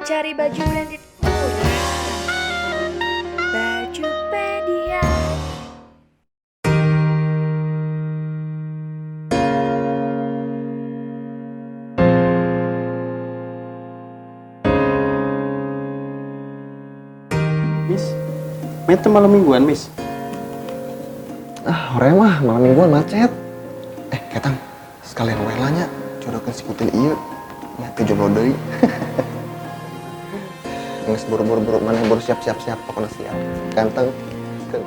Cari baju branded murah. Bajupedia. Miss, main tuh malam mingguan, Miss. Ah, hoream mah malam mingguan macet. Eh, ketang, sekalian we lah nya, jodohkeun si kutil ieu. Nya teu jomblo deui. Geus buru-buru buru maneh buru siap-siap siap pokoknya siap. Ganteng. Keun.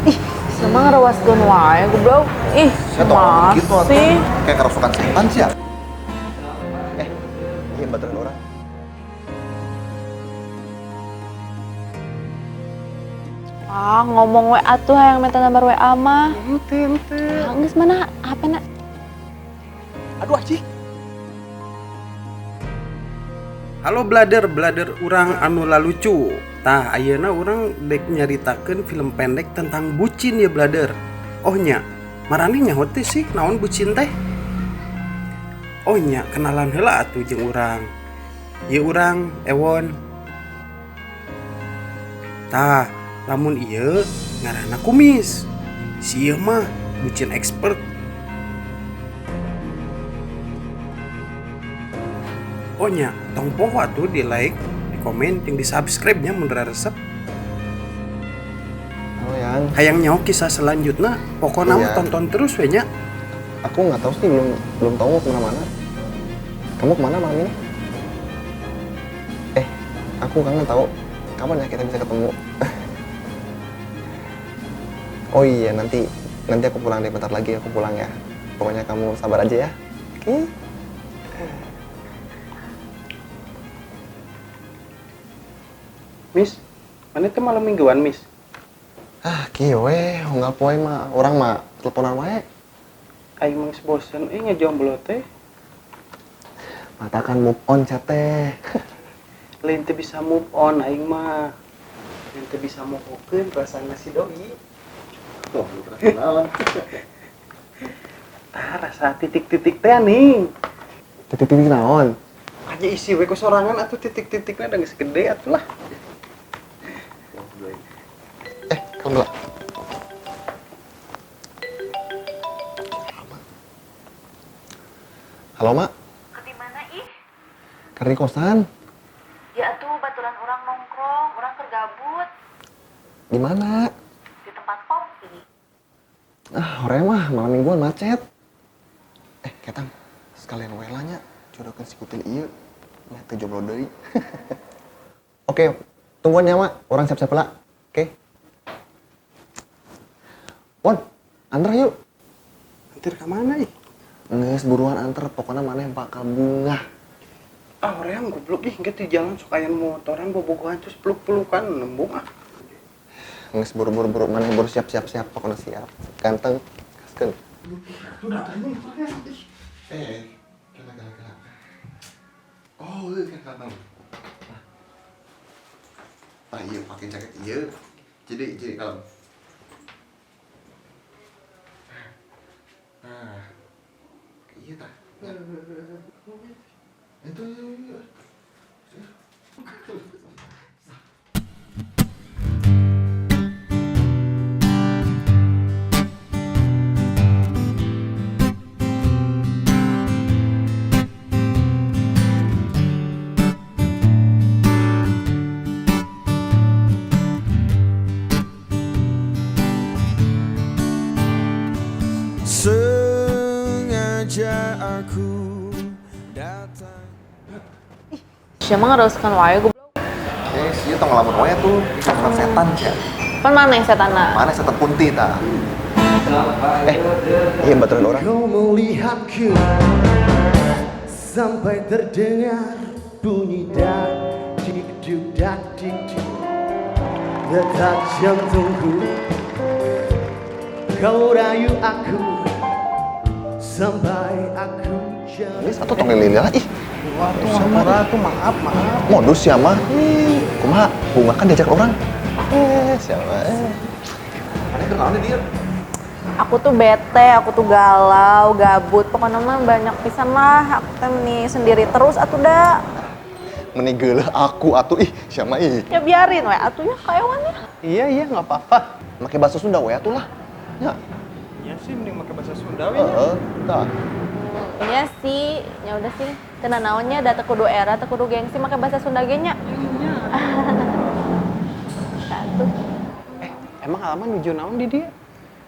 Ih, sama ngerewaskeun wae goblok. Ih, Saya tau ngomong gitu atuh. sih. Kayak kerasukan setan sih ya. Eh, iya baturan orang. Ah, ngomong we atuh hayang minta nomor WA mah. Ente, ente. Ah, geus mana HP na? Aduh, anjing. Halo blader, blader urang anu lalucu. Tah, ayeuna urang dek nyaritakeun film pendek tentang bucin ya blader. Oh nya, marani nyaho teh sih naon bucin teh? Oh nya, kenalan heula atuh jeung urang. Ieu urang Ewon. Tah, lamun ieu ngaranna Kumis. Si ieu mah bucin expert. Oh nya, tong poho atuh di like, di komen, jeung di subscribe nya mun resep. Halo Yang, Hayang nyaho kisah selanjutnya, pokoknya mah Iya. tonton terus we nya. Aku nggak tahu sih, belum belum tahu mau kemana-mana. Kamu kemana malam ini? Eh, aku kangen tahu. Kapan ya kita bisa ketemu? Oh iya, nanti nanti aku pulang deh, bentar lagi aku pulang ya. Pokoknya kamu sabar aja ya. Oke? Miss, mana itu malam mingguan, Miss? Ah, kieu we, unggal poe mah urang mah teleponan wae. Aing mah geus bosen euy ngejomblo teh. Matakan move on cat teh. Lain teu bisa move on aing mah. Lain teu bisa mohokeun rasana si doi. Tuh, naon? Tah rasa titik-titik teh nih. Titik-titik naon? Aja isi we ku sorangan atuh titik-titiknya da geus gede atuh lah. Eh, kamu dulu. Halo, Mak. Di mana ih? Keur di kosan. Ya atuh baturan urang nongkrong, urang keur gabut. Di mana? Di tempat kopi. Ah, hoream mah malam mingguan macet. Eh, ketang, sekalian we lah nya, jodohkeun si kutil ieu. Nya teu jomblo deui. Oke, tungguan ya, Mak. Urang siap-siap heula. Oke. Won, anter yuk. Anter ka mana ih? Geus buruan anter, pokoknya maneh bakal bungah. Ah, hoream goblok ih, engke di jalan sok aya motoran bobogohan terus peluk-pelukan nembung ah. Geus buru-buru buru maneh buru siap-siap siap, pokoknya siap. Ganteng, gaskeun. Eh, kela kela kela. Oh, iya kan tahu. Tah iya pakai jaket iya. Jadi kalem. Nah, iya tah. Itu iya. Sengaja aku datang. Siapa ngerewaskeun wae goblok. Eh, sih tong ngelamun wae tuh, bukan setan sih. Pan mana yang setanna? Mana setan kunti ta? Eh, iya baturan orang. Kau melihatku sampai terdengar bunyi dak dik duk dak dik duk detak jantungku. Kau rayu aku sampai aku jatuh. Ini satu tong lili lah ih. Waduh, hampura tuh, maaf, maaf. Modus sia mah. Ih, kumaha? Bunga kan diajak orang. Eh, siapa? Eh. Mana kenalan dia? Aku tuh bete, aku tuh galau, gabut. Pokoknya mah banyak pisan lah. Aku teh meni sendiri terus atuh da. Meni geuleuh aku atuh ih, siapa ih? Ya biarin we atuh ya kaewan ya. Iya, iya, nggak apa-apa. Make bahasa Sunda we atuh lah. Ya. Ya sih, mending make bahasa Sunda we nya. Heeh, tah. Iya sih, ya udah sih. Teu naonnya da teu kudu era, teu kudu gengsi make bahasa Sunda ge nya. Satu. Eh, emang alaman nuju naon di dia?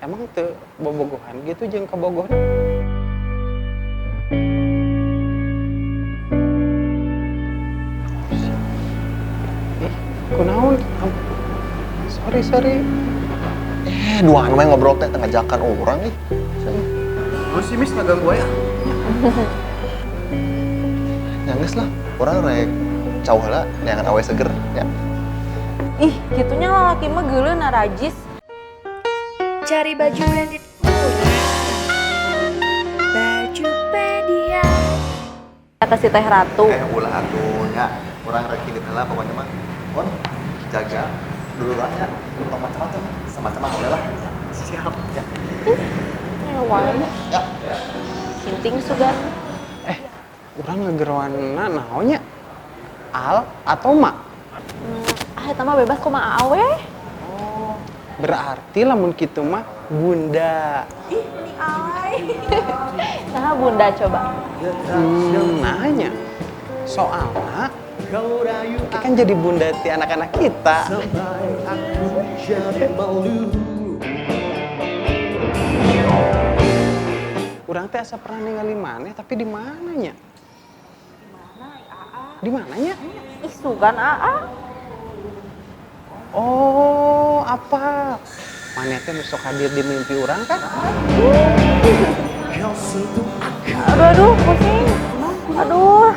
Emang teu bobogohan gitu jeung kabogohna? Ih, kunaon? Sorry, sorry. Eh, duaan we ngobrol teh teu ngajakan urang ih. Lu sih Miss ngaganggu ya? Ya geus lah, urang rek cau heula neangan awe seger ya. Ih, gitunya lalaki mah geuleuh na rajis. Cari baju branded murah. Bajupedia. Kata si Teh Ratu. Eh, ulah atuh nya, urang rek indit heula pokoknya mah. Pon jaga dulu lah nya, tong macam-macam, semacam boleh lah. Siap ya. Hewan. Ya. Sinting sugan. Eh, urang ngegeroanna naonnya? Al atau Ma? Ah, eta mah bebas kumaha awe. Oh, berarti lamun kitu mah bunda. Ih, meni alay. Nah, bunda coba. Nanya. Soalnya kita kan jadi bunda ti anak-anak kita. Sampai aku jadi malu. Urang teh asa pernah ningali maneh tapi di mananya? Di mananya? Ih, sugan aa. Oh, apa? Maneh teh nu sok hadir di mimpi urang kan? Kau sentuh aku. Aduh, aduh, pusing. Aduh.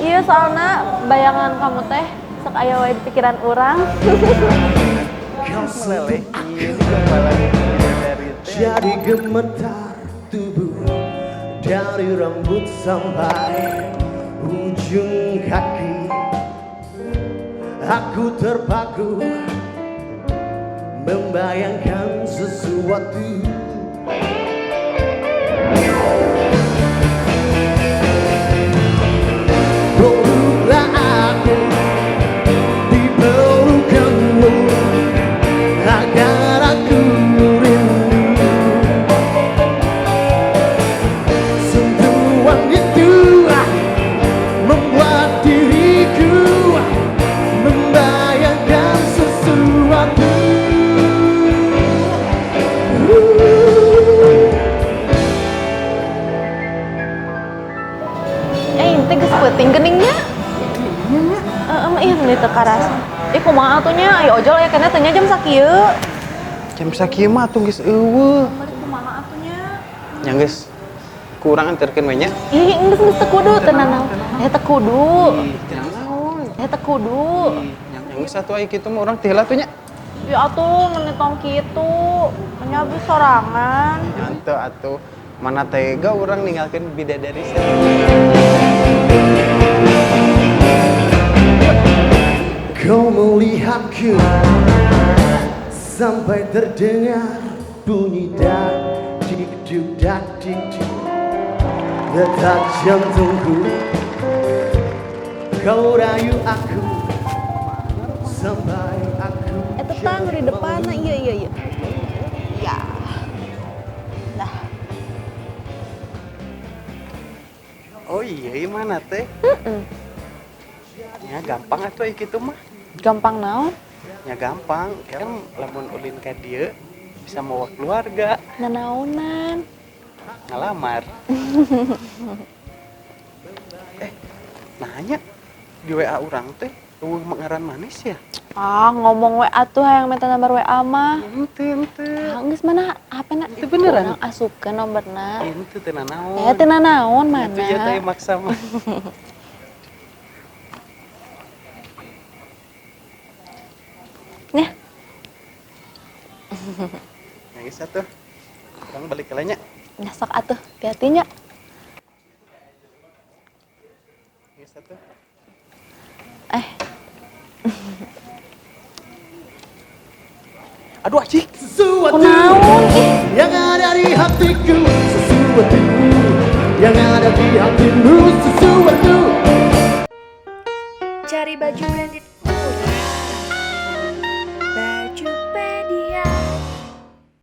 Iya, soalnya bayangan kamu teh sok aya wae di pikiran urang. Kau sentuh Meleleh ieu kepala dari teh. Jadi gemetar tubuh dari rambut sampai ujung kaki. Aku terpaku membayangkan sesuatu. Peluklah aku di pelukanmu agar aku rindu. Sentuhan itu membuat diriku membayangkan sesuatu. Eh, ente geus peuting geningnya. Heeh, mah ih meuni teu karasa. Ih, kumaha atuh nya? Ayo ojol aya keneh teh nya jam sakieu. Jam sakieu mah atuh geus eueuh. Balik kumaha atuh nya? Nya geus kurang anterkeun we nya. Ih, geus geus teu kudu teu nanaon. Eh, teu kudu. Ih, teu nanaon. Eh, teu kudu. Ih, nya geus atuh aya kitu mah urang teh heula tuh nya. Ya atuh meuni tong kitu. Nya abis sorangan. Nya henteu atuh. Mana tega urang ninggalkeun bidadari saya. Kau melihatku sampai terdengar bunyi dak dik duk dak dik duk detak jantungku. Kau rayu aku sampai aku Eta tang di depan, nah, iya iya iya. Ya. Dah. Oh iya, iya mana teh? Ya gampang atuh aya kitu mah. Gampang naon? Ya gampang, kan lamun ulin ka dieu bisa mawa keluarga, Nanaonan. ngalamar. Eh, nanya di WA urang teh eueuh ngaran manis ya? Ah, ngomong we atuh hayang minta nomor WA mah. Henteu, henteu. Ah, geus mana HP-na? Itu beneran? Urang asupkeun nomorna. Henteu teu nanaon. Eh, teu nanaon mana? Itu ya teh maksa mah. Nih. Nah, geus atuh. Urang balik ke nya. Nya sok atuh, hati-hati nya. Geus Aduh anjing. Sesuatu Kunaon ih? yang ada di hatiku, sesuatu yang ada di hatimu, sesuatu. Cari baju brand.